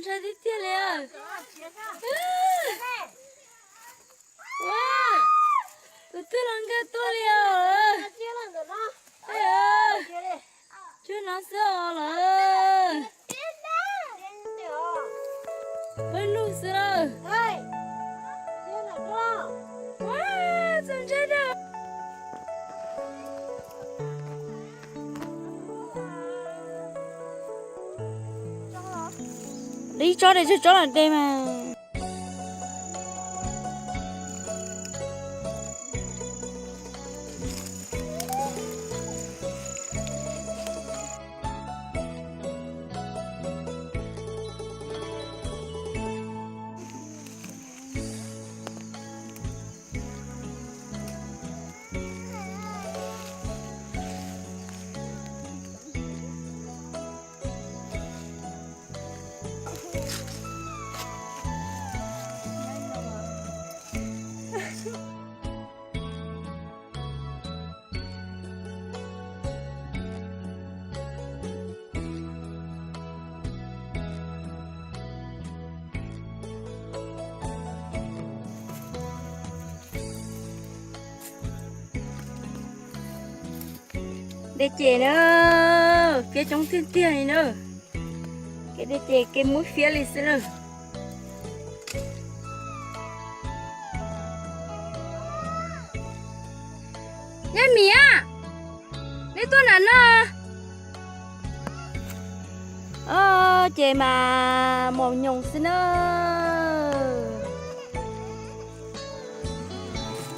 Ntshai tiag tiag li. Ua, tus twg los nkag tuaj li os. Cuag no xwb os lawm. Pawg lug xwb lawm. Ua, txaus ntshai dab. Ib tsob de, tsob tsob los de mas. De ces na, fiab coob tiag tiag li na. Kev de ces kev muab fiab li xwb na. Nyab Mim, neb tuaj nram no. Ces mas mos nyoos xwb na.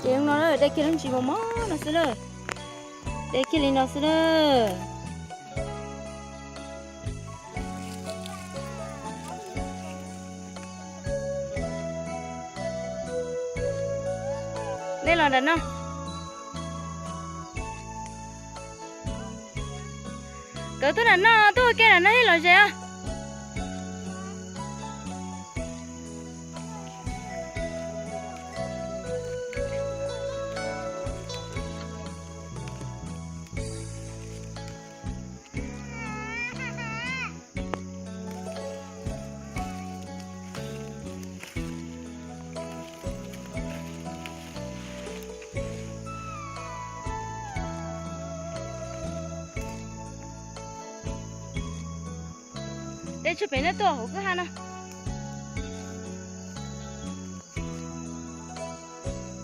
Ces no de kiag lub ntsis mos mos no xwb na. De kiag li no xwb na. Nej los nram no. Kawm tuaj nram no, tuaj ua ke nram no ib los ze os. De tshuaj pem no tuaj hauv kwj ha no.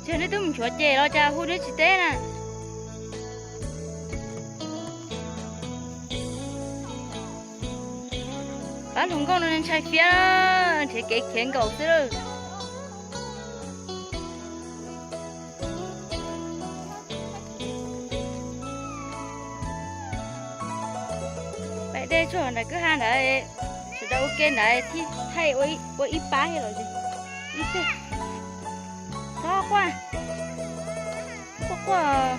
Ces neb twb mus nchuav ces los cas hu neb tsis teb na. Pab hluas nkauj no ntshai fiab, nrhiav kev khiav nkaus xwb lawm. Pais de tshuaj nram kwj ha ntawd, sawv daws ua ke ntawd thiaj thaij ua ib pab thiab los ib teg. Txhob quaj, txhob quaj.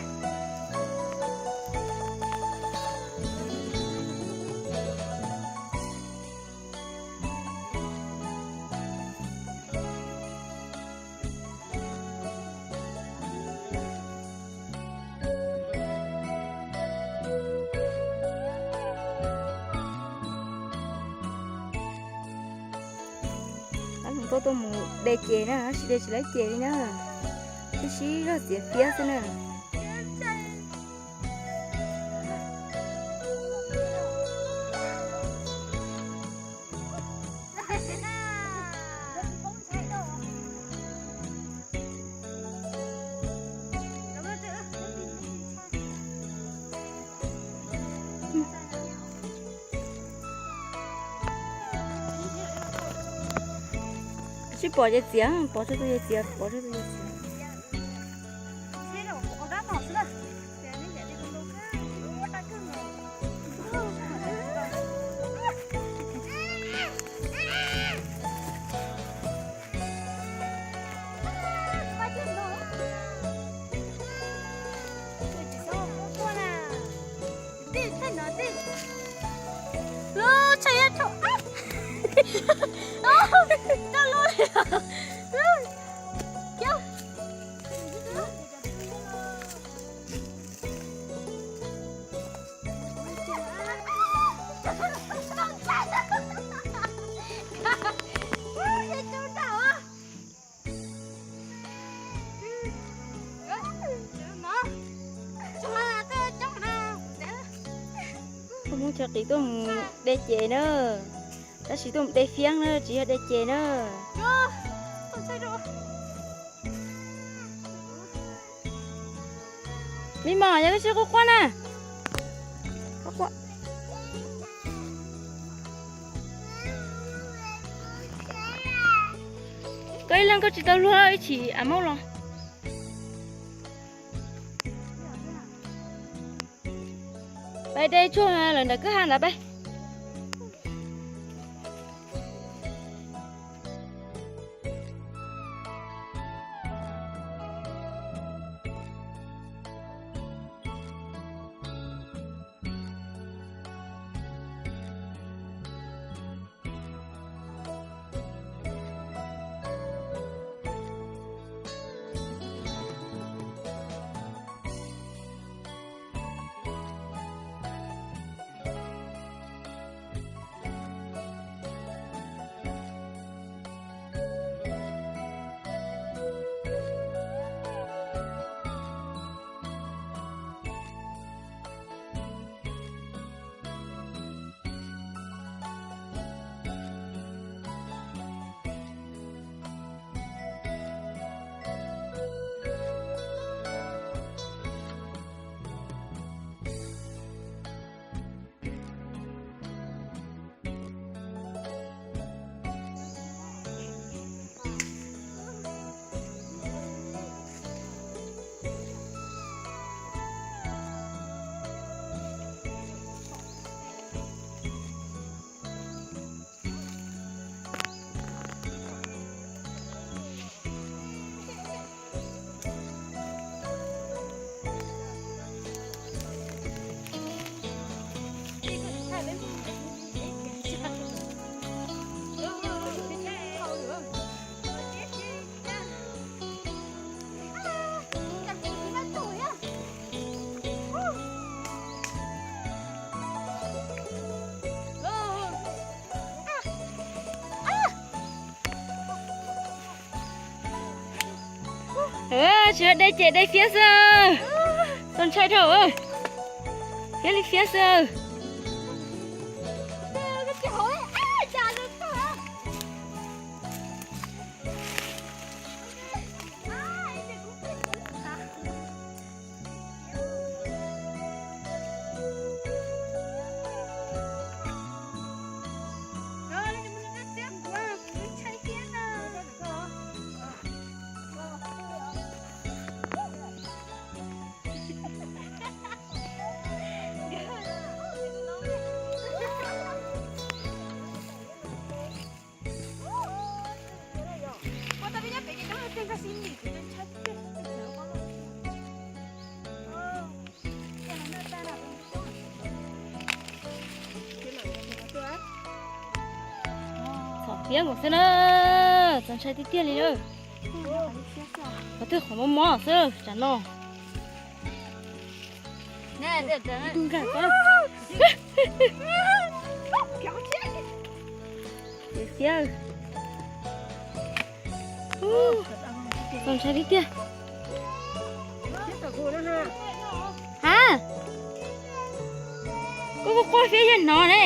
Pab hluas nkauj tuaj mus de ces na, tab sis de tsis laib ces li na, sib sib zog txiav fiab xwb na. Sib pom ces txiav, pom txog tus ces txiav, pom txog tus ces txiav. Tshaj qis tuaj mus de ces na, tab sis tuaj mus de fiab na, tsis yog de ces na. Me mos, yog koj tsis quaj quaj na. Koj ib leeg koj tsis tau luag ib chim av maub los. Peb de tshuaj lawm ntawm kwj ha ntawd peb. Tsis de ces de fiab xwb. Txaus ntshai dhau. Fiab li fiab xwb. Txom fiab nkaus xwb na, txaus ntshai tiag tiag li. Qhov twg qhov mob mob xwb tsam no. Fiab, txaus ntshai tiag tiag. Ha, koj quaj fiab yog hnov ne.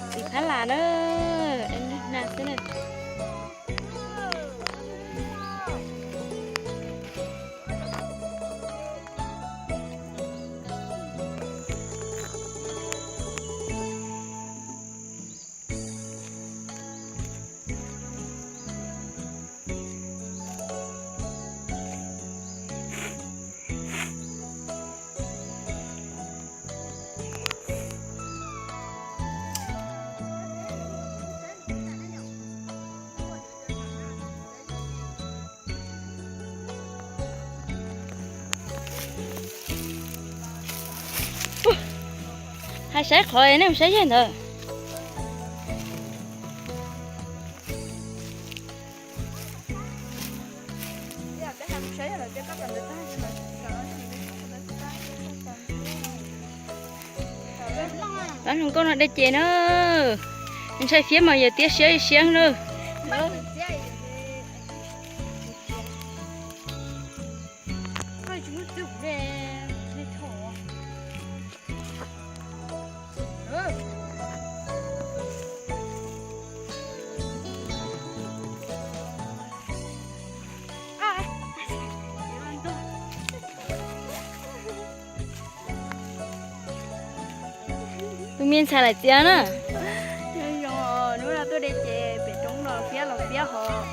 Txiv phab las na, na xwb na. Hais saib qhov nej mus saib yawg ntawd. Pab hluas nkauj no de ces na, ntshai fiab mas yawg tiab siab siab na. Tus me ntxhais Lais Txias na, yog hnub no tuaj de ces pem roob no fiab los fiab hos.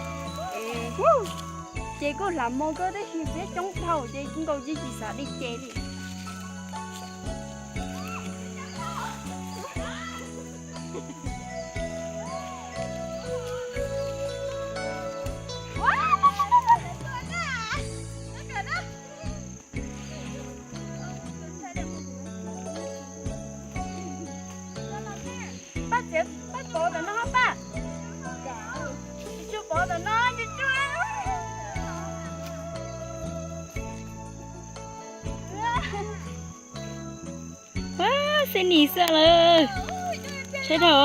Ces kuj hlav mos kawg tab sis fiab coob dhau ces kuv nkaus tsis xav de ces li. Paj txiav, paj pov tom no paj. Tsis tshua pov tom no, tsis tshua. Xeb nis xwb lawm. Saib dhau.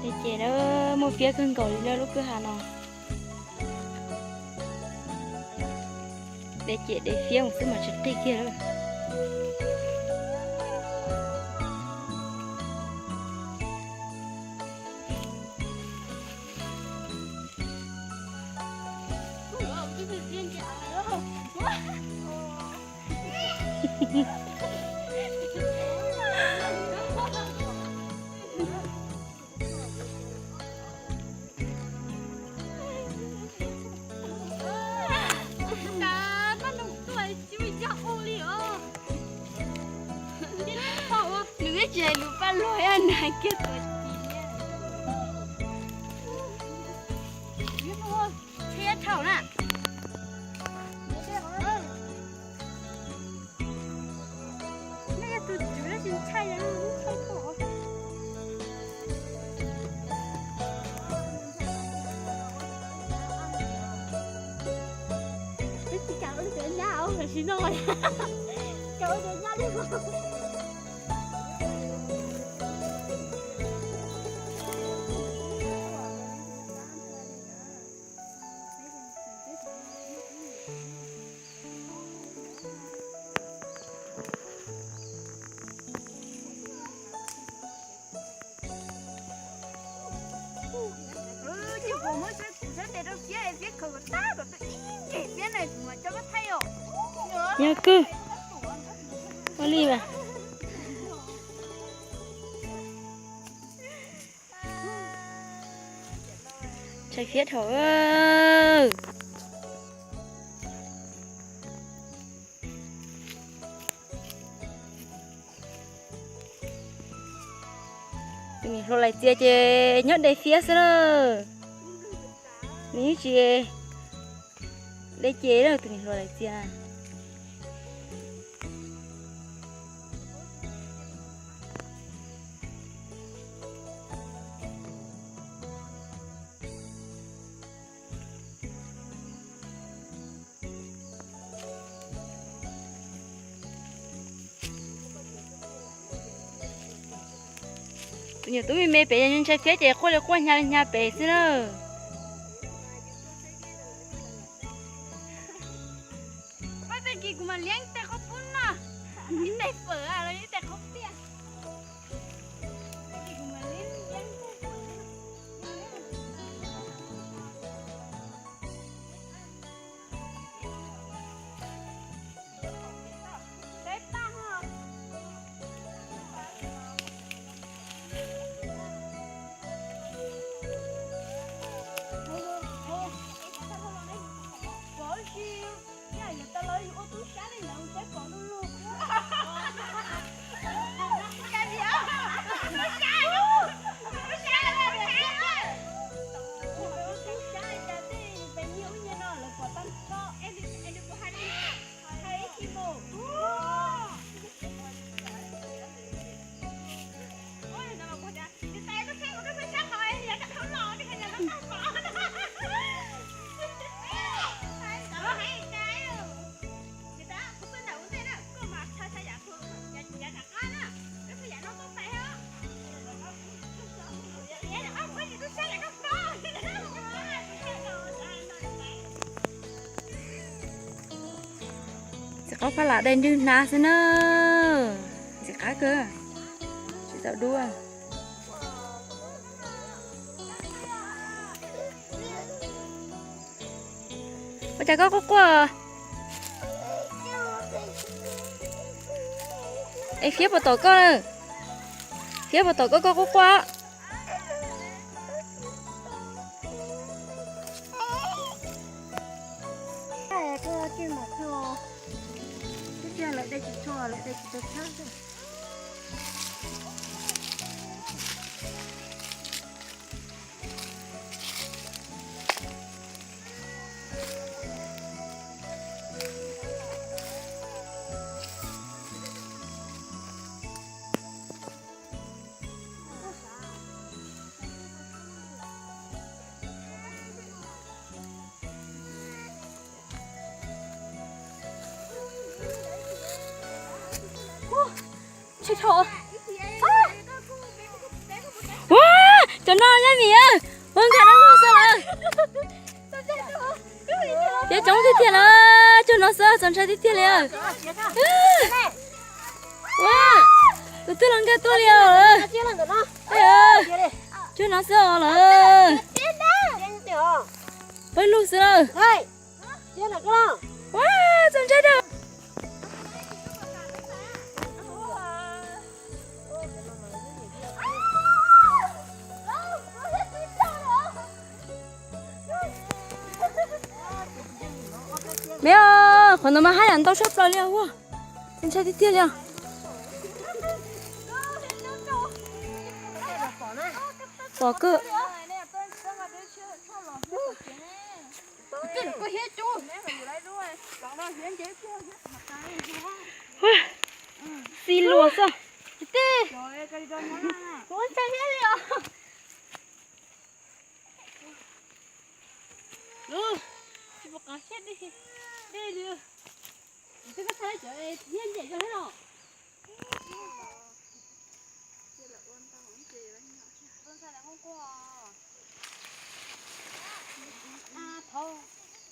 De ces lawm, muaj fiab kawg nkaus li lawm lub kwj ha no. De ces de fiab mus xwb mas tsis qig kiag lawm. Nws twb tsis hais lus Paj Lug na kiag tuaj. Tsheb thaum na. Nej yog tus tswv tab sis ntshai, ntshai koj. Twb tsis kam ua cov nyab os, tam sim no kam ua cov nyab li. Yog kawg. Ua li mas. Ntshai fiab dhau. Tus niam hluas Lais Txias ces nyob de fiab xwb na. Nws yeej tsis de ces lawm tus niam hluas Lais Txias. Tus nyuam tub me me pem ntshai fiab ces quaj li quaj hnyav li hnyav pem xwb na. Pab tag kis kuv mam liab ib tais qhaub poob no, ib tais fawm los ib tais qhaub piaj. Ob pab lam dai nrwg hnav xwb na. Ntxim qab kawg. Tsis tau dua. Ua cas koj quaj quaj? Es Fiab puas tom koj? Fiab puas tom koj, koj quaj quaj? Ua, cov no yog vim ua nkag dab laug xwb lawm. Cov coob tiag tiag lawm, cov no xwb txaus ntshai tiag tiag li. Ua, tus twg los nkag tuaj li os. Cov no xwb os lawm. Pawg lug xwb lawm. Ua, txaus ntshai dab. Me, qhov no mas haj yam ntau tshaj plaws li os. Txaus ntshai tiag tiag li os. Pom kawg. Xi luas xwb. Tsis tij. Kuv ntshai thiab li os. Tsis pom qab siab dej, dej li. Twb koj txhaj cov thiab ncem cov thiab los. Thov,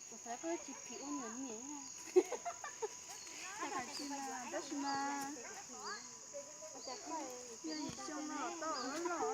kuv xav koj tsis phim ua niam niam. Tab sis mas yog yim xyoo no los tau loj loj.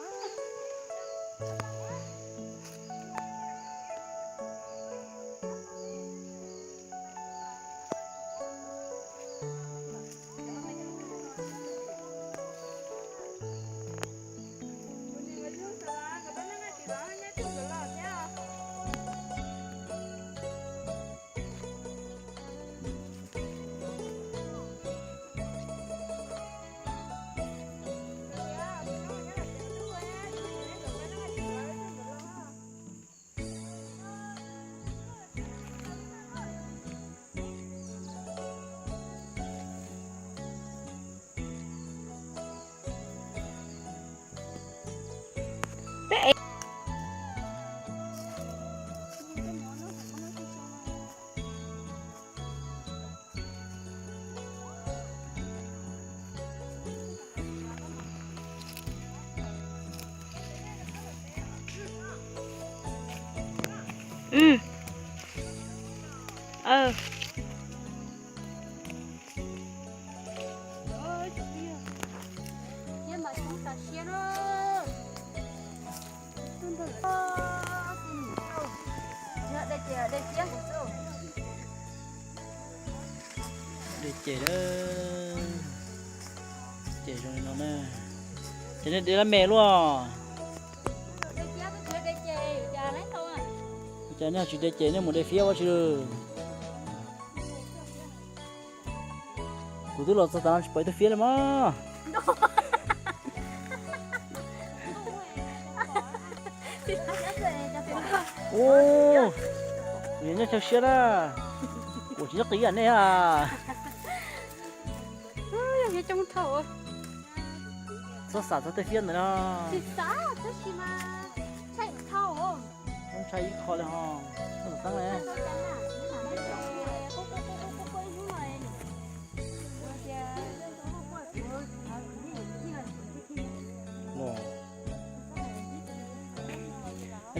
Dej cem, cem zoo li no na. Ces nej dej lab me luaj. Cas nej tsis de cem, nej mus de fiab ua tsi? Kuv twb los txog tas no tsis pom ib tug fiab li mas. Ua, kuv yuav nyob chaw siab na. Kuv tsis nyob qis ib yam nej a. Txhob xav txog tej fiab ntawd no. Tsis xav, tab sis mas ntshai dhau. Ntshai ib qho li ho. Txhob xav txeeb li.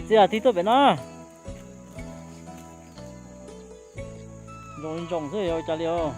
Txiv tig tuaj pem no. Ntsoos li ntsoos xwb yog ua cas li os.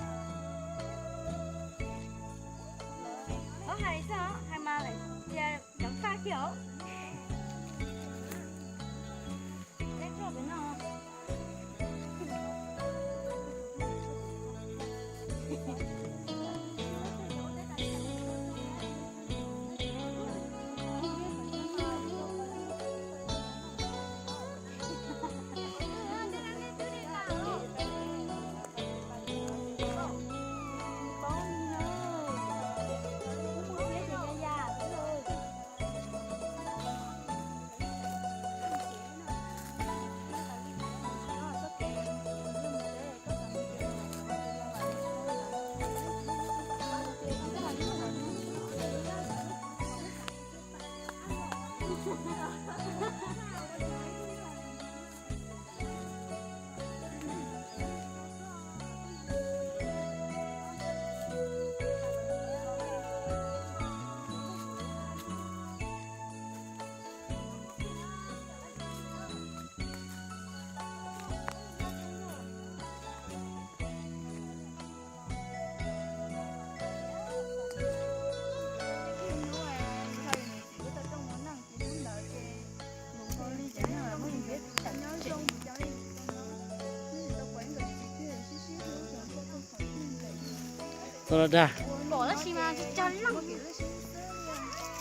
Txog dag,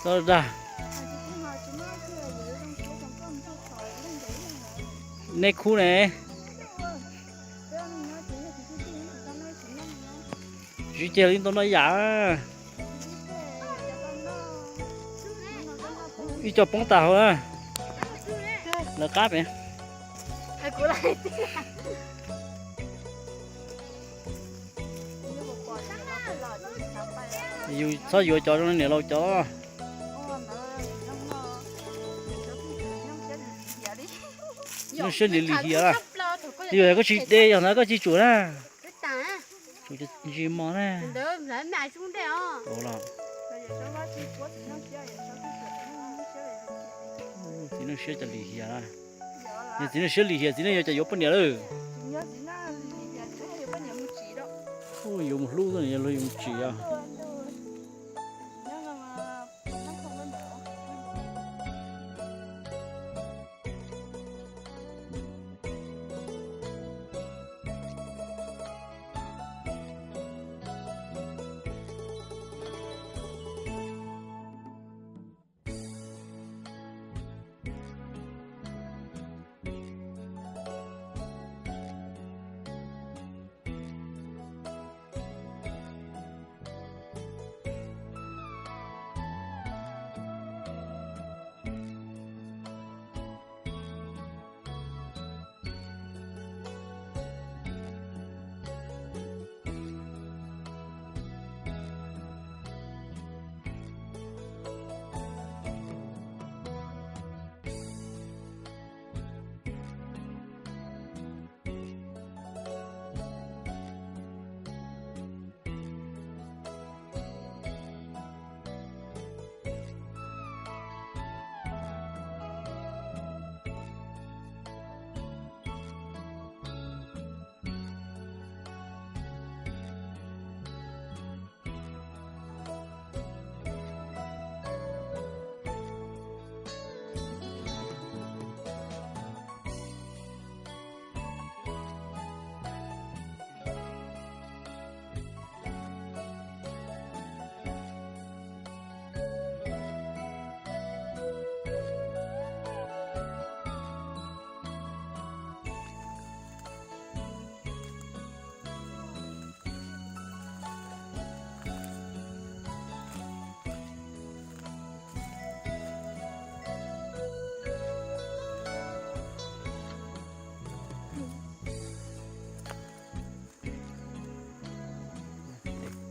txog dag. Nej khub ne, tsis ceg li ntau no yam. Ib co poob tag hauv na. Lawv qab pem. Yus txhob yuav cov zoo niam laus cov. Txiv Neej siab lim lim hiam na. Yus koj tsis de yog ntawd koj tsis tsum na. Tsum ntsis mos na. Txiv Neej siab cov lim hiam. Yog Txiv Neej siab lim hiam, Txiv Neej yuav cov yuav poj niam lawm. Yuav mus hlub xwb, luag yuav mus tsim os.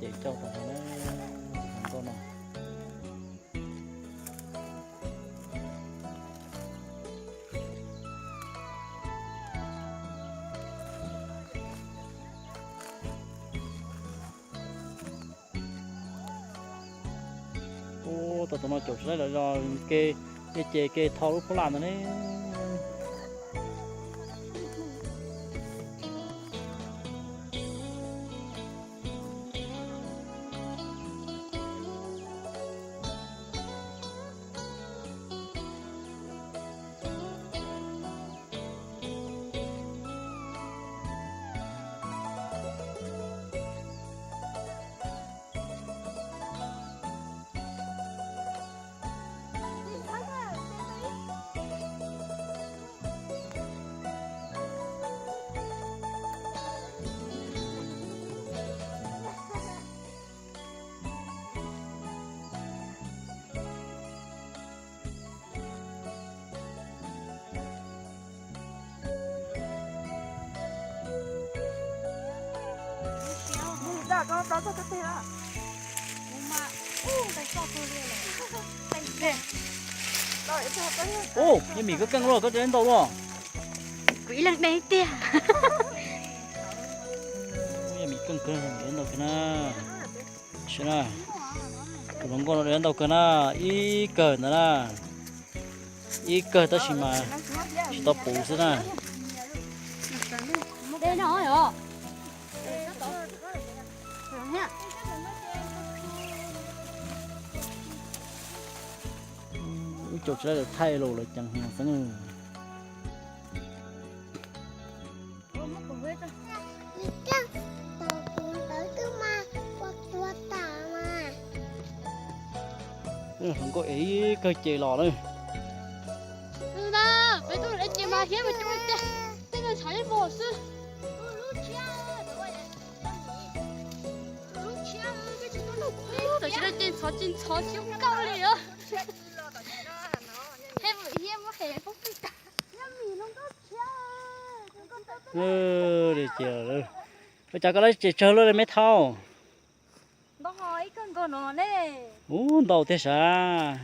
Ces coj tom no, hluas nkauj no. Ub, tau tus no caum tsis laib lawm, zos ke, ces ke tho lub phab laj ntawd ne. Ub, yog Mim koj keej luaj, koj de ntau luaj. Kuv ib leeg de tiag. Yog Mim keej kawg, de ntau kawg na. Saib na, tus hluas nkauj no de ntau kawg na, ib kawg ntawd na. Ib kawg tab sis mas tsis tau puv xwb na. Ub, caum tsis laib lawm, thaij los lawv ceev heev xwb. Hluas nkauj ev ib kawg ces los na. Peb tuaj ces mas hiab mus coj tej no tshav yeej vog xwb. Tam sim no ces ntxhov tsis ntxhov xyov kawg li os. Ua cas koj lawv tseem tsawg luaj li me thauj? Ub, ntau tiag sav.